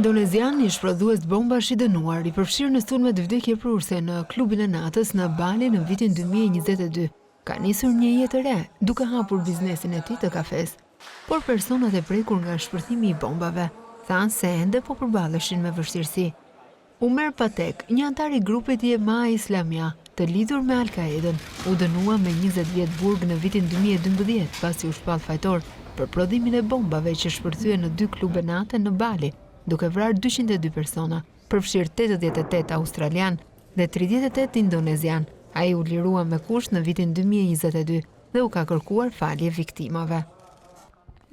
indonezian, ish prodhues bombash i dënuar, i përfshirë në sulmet vdekjeprurëse në klubin e natës në Bali në vitin 2022, ka nisur një jetë të re, duke hapur biznesin e tij të kafesë. Por personat e prekur nga shpërthimi i bombave, thanë se ende po përballeshin me vështirësi. Umer Patek, një anëtar i grupit Jemaah Islamiyah, të lidhur me Al-Kaedën, u dënua me 20 vjet burg në vitin 2012 pasi u shpall fajtor për prodhimin e bombave që shpërthyen në dy klube nate në Bali, duke vrarë 202 persona, përfshirë 88 australianë dhe 38 indonezianë. Ai u lirua me kusht në vitin 2022 dhe u ka kërkuar falje viktimave.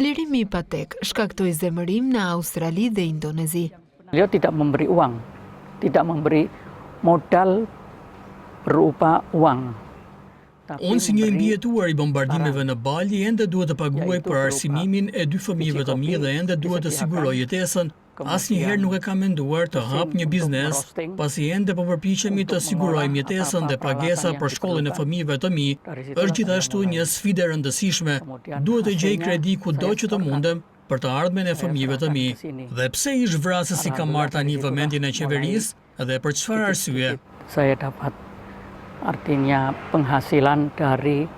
Lirimi i Patek shkaktoi zemërim në Australi dhe Indonezi. Beliau tidak memberi uang, tidak memberi modal berupa uang. Unë si një i mbijetuar i bombardimeve në Bali ende duhet të paguaj për arsimimin e dy fëmijëve të mi dhe ende duhet të siguroj jetesën. Asnjëherë nuk e kam menduar të hap një biznes, pasi ende po përpiqemi të sigurojmë jetesën dhe pagesa për shkollën e fëmijëve të mi është gjithashtu një sfidë e rëndësishme. Duhet të gjej kredi kudo që të mundem për të ardhmen e fëmijëve të mi. Dhe pse ish vrasësi ka marrë tani vëmendjen e qeverisë dhe për çfarë arsye? Saya dapat artinya penghasilan dari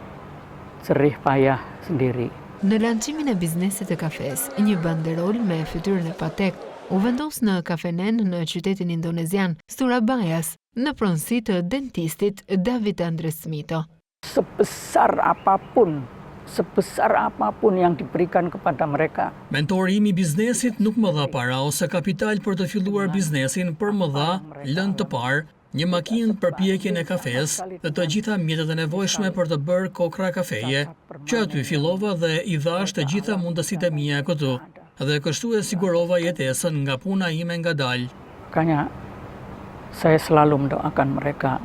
jerih payah sendiri. Në lançimin e biznesit të kafesë, një banderolë me fytyrën e Patek u vendos në kafenenë në qytetin indonezian Surabajas, në pronësi të dentistit David Andresmito. Sebesar apapun, sebesar apapun yang diberikan kepada mereka. Mentori im i biznesit nuk më dha para ose kapital për të filluar biznesin, por më dha, lëndë të parë, një makinë për pjekjen e kafesë dhe të gjitha mjetet e nevojshme për të bërë kokrra kafeje. Që aty fillova dhe i dhashë të gjitha mundësitë e mia këtu. Dhe kështu e sigurova jetesën nga puna ime ngadalë. Makanya saya selalu mendoakan mereka.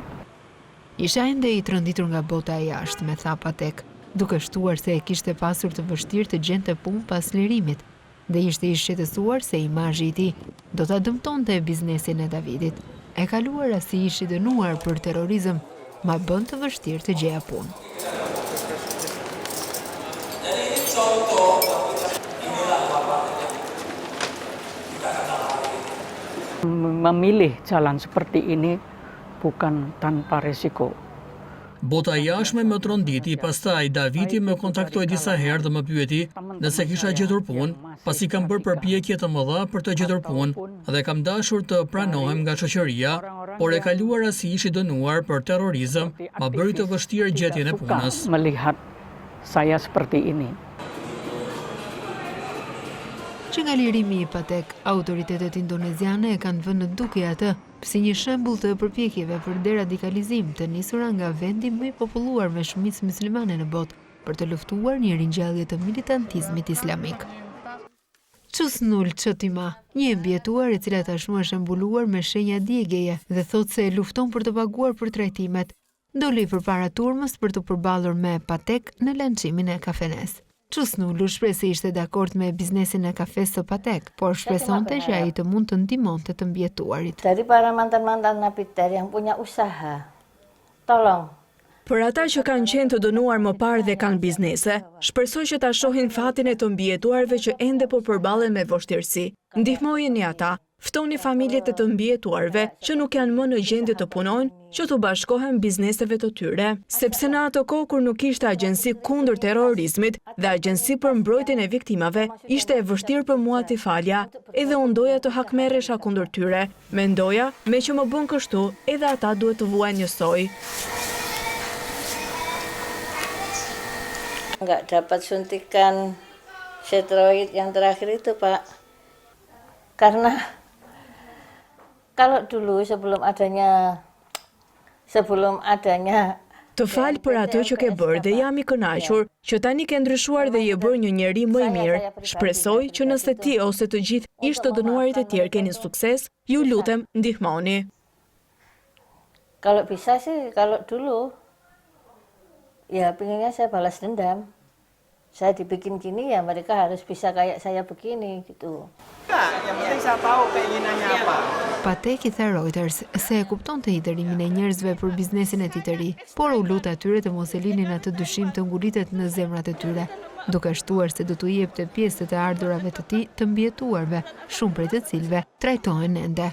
Isha ende i tronditur nga bota e jashtme, tha Patek, duke shtuar se e kishte pasur të vështirë të gjente punë pas lirimit dhe ishte i shqetësuar se imazhi i tij do ta dëmtonte biznesin e Davidit. E kaluara si ish i dënuar për terrorizëm ma bën të vështirë të gjeja punë. Memilih jalan seperti ini bukan tanpa resiko. Bota e jashtme më tronditi, pastaj Davidi më kontaktoi disa herë dhe më pyeti nëse kisha gjetur punë, pasi kam bërë përpjekje të mëdha për të gjetur punë dhe kam dashur të pranohem nga shoqëria, por e kaluara si ish i dënuar për terrorizëm ma bëri të vështirë gjetjen e punës. Melihat saya seperti ini. Që nga lirimi i Patek, autoritetet indoneziane e kanë vënë në dukje atë si një shembull të përpjekjeve për deradikalizim të nisura nga vendi më i populluar me shumicë myslimane në botë për të luftuar një ringjallje të militantizmit islamik. Chusnul Chotimah, një e mbijetuar e cila tashmë është e mbuluar me shenja djegieje dhe thotë se lufton për të paguar për trajtimet, doli përpara turmës për t'u përballur me Patek në lançimin e kafenesë. Chusnul u shpreh se ishte dakord me biznesin e kafesë së Patek, por shpresonte që ai të mund të ndihmonte të mbijetuarit. Dari para mantan-mantan napiter yang punya usaha, tolong Për ata që kanë qenë të dënuar më parë dhe kanë biznese, shpresoj që ta shohin fatin e të mbijetuarve që ende po përballen me vështirësi. Ndihmojeni ata, Ftoni familjet e të mbijetuarve që nuk janë më në gjendje të punojnë që t'u bashkohen bizneseve të tyre. Sepse në atë kohë kur nuk kishte agjenci kundër terrorizmit dhe agjenci për mbrojtjen e viktimave, ishte e vështirë për mua t'i falja. Edhe unë doja të hakmerresha kundër tyre. Mendoja, meqë më bënë kështu, edhe ata duhet të vuajnë njësoj. Nggak dapat suntikan steroid yang terakhir itu, Pak. Karena kalau dulu sebelum adanya sebelum adanya Të fal për atë që ke bërë dhe jam i kënaqur që tani ke ndryshuar dhe je bërë një njeri më i mirë. Shpresoj që nëse ti ose të gjithë ish të dënuarit e tjerë keni sukses, ju lutem ndihmoni. Kalau bisa sih kalau dulu ya pinginnya saya balas dendam. Saya dibikin gini ya mereka harus bisa kayak saya begini gitu. Yang penting saya tahu keinginannya apa. Patek i tha Reuters se e kuptonte hidhërimin e njerëzve për biznesin e tij të ri, por u lut atyre të mos e linin atë dyshim të ngulitet në zemrat e tyre. duke shtuar se do t'u jepte pjesë të të ardhurave të tij të mbijetuarve, shumë prej të cilëve trajtohen ende.